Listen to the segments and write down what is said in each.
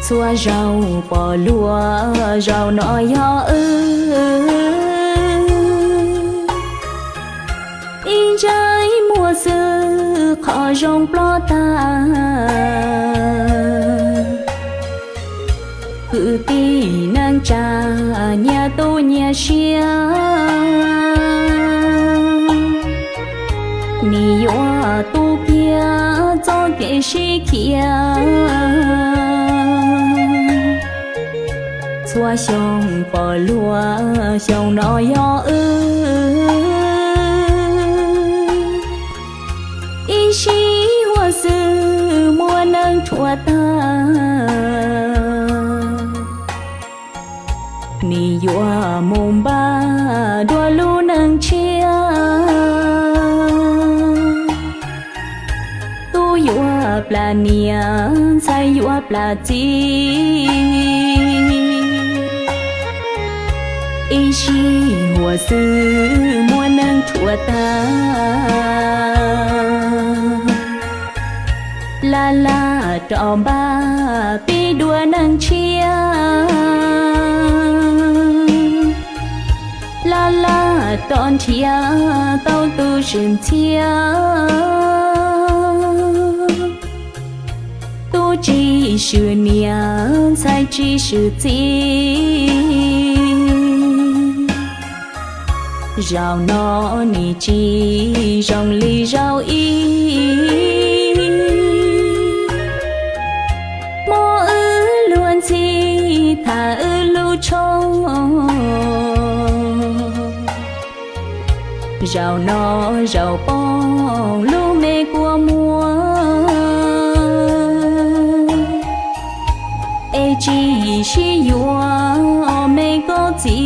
Txhua zaug pom luag zaum no yog wb, ib ntsais muag xwb qhov zoo ploj tag. Kwv tij neej tsa nyias tu nyias siab, nim yuav tu kiag txoj kev sib khiav. Txhua xyoo pom luag xyoo no yog wb, ib sij huam xwb muaj neeg rhuav tag. Nim yuav mus npaj dua lub neej tshiab, tub yuav plam niam ntxhais yuav plam txiv. Ib sij huam xwb muaj neeg rhuav tag, laj laj rov npaj pib dua neej tshiab, laj laj rov nrhiav tau tus swm ntxhiab. Tub tsis swm niam, ntxhais tsis swm txiv, zaum no nim tsis zoo li zaum ib. Muab wb luag ntxhi tham wb lub tshoob, zaum no zaum poob lub me kua muag, es tsis sib yuav me koj txiv.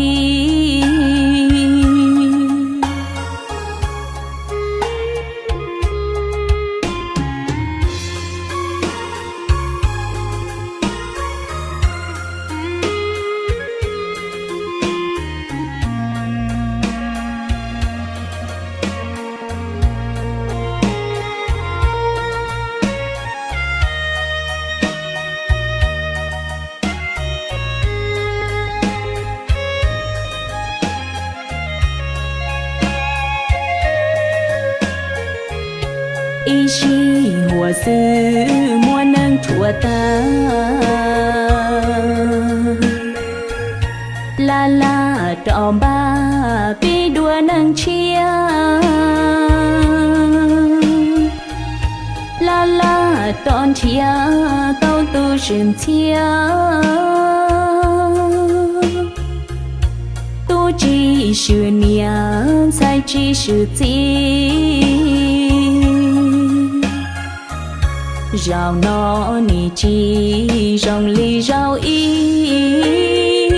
Ib sij huam xwb muaj neeg rhuav tag, laj laj rov npaj pib dua neej tshiab, laj laj rov nrhiav tau tus swm ntxhiab. Tub tsis swm niam, ntxhais tsis swm txiv, zaum no nim tsis zoo li zaum ib.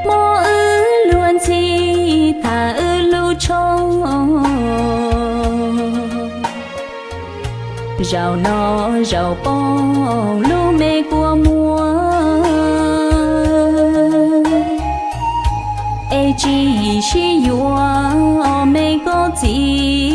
Muab wb luag ntxhi tham wb lub tshoob, zaum no zaum poob lub me kua muag, es tsis sib yuav me koj txiv.